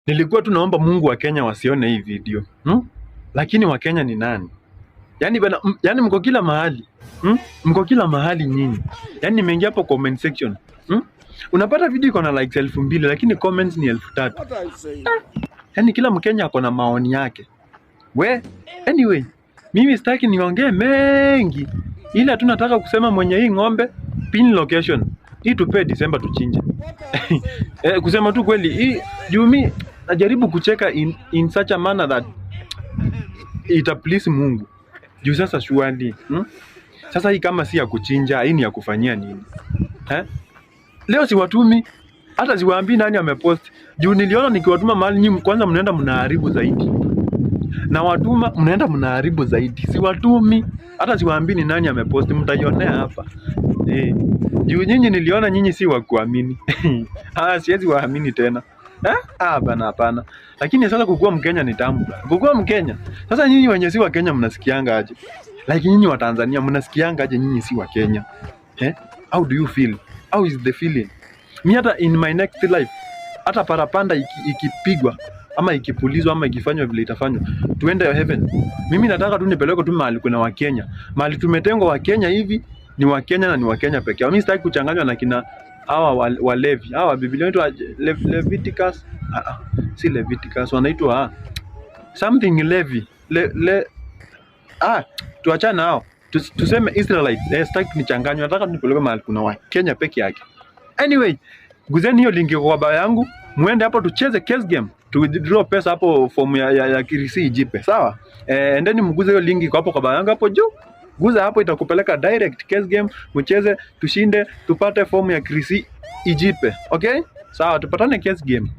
Nilikuwa tu naomba Mungu wa Kenya wasione hii video. Lakini Wakenya ni nani? Yaani bana, yaani mko kila mahali. Mko kila mahali nyinyi. Yaani nimeingia hapo comment section. Unapata video iko na likes 2000 lakini comments ni 3000. What are you saying? Yaani kila Mkenya ako na maoni yake. We, anyway, mimi sitaki niongee mengi. Ila tu nataka kusema mwenye hii ng'ombe, pin location. Hii tupee December tuchinje. Eh, kusema tu kweli, hii juu mi najaribu kucheka in such a manner that ita please Mungu. Juu sasa surely, Sasa hii kama si ya kuchinja, hii ni ya kufanyia nini? Eh? Leo siwatumi hata siwaambii nani amepost. Juu niliona nikiwatuma mahali nyinyi kwanza mnaenda mnaharibu zaidi. Na watuma mnaenda mnaharibu zaidi. Siwatumi hata siwaambii ni nani amepost, mtaionea hapa. Eh. Juu nyinyi niliona nyinyi si wa kuamini. Ah, siwezi waamini tena. Eh? Ah, bana hapana. Lakini sasa kukuwa Mkenya ni tamu bana. Kukuwa Mkenya. Sasa nyinyi wenye si wa Kenya mnasikianga aje? Like nyinyi wa Tanzania mnasikianga aje nyinyi si wa Kenya? Eh? How do you feel? How is the feeling? Mi hata in my next life hata parapanda ikipigwa ama ikipulizwa ama ikifanywa vile itafanywa, tuende heaven. Mimi nataka tu nipelekwe tu mahali kuna Wakenya, mahali tumetengwa Wakenya hivi ni Wakenya na ni Wakenya pekee yao. Mimi sitaki kuchanganywa na kina hawa Walevi hawa Biblia inaitwa Leviticus. Ah, ah, si Leviticus, wanaitwa something Levi le, ah, tuachane nao. Tuseme Israelites. Eh, sitaki nichanganywe, nataka nipelekwe mahali kuna Wakenya peke yake. Anyway, guzeni hiyo link kwa bio yangu, muende hapo tucheze case game, tu withdraw pesa hapo fomu ya Kirisi ijipe, sawa? Eh, endeni mguze hiyo link iko hapo kwa bio yangu hapo juu. Guza hapo itakupeleka direct case game, mcheze, tushinde, tupate fomu ya Kirisi ijipe. Okay? Sawa, tupatane case game.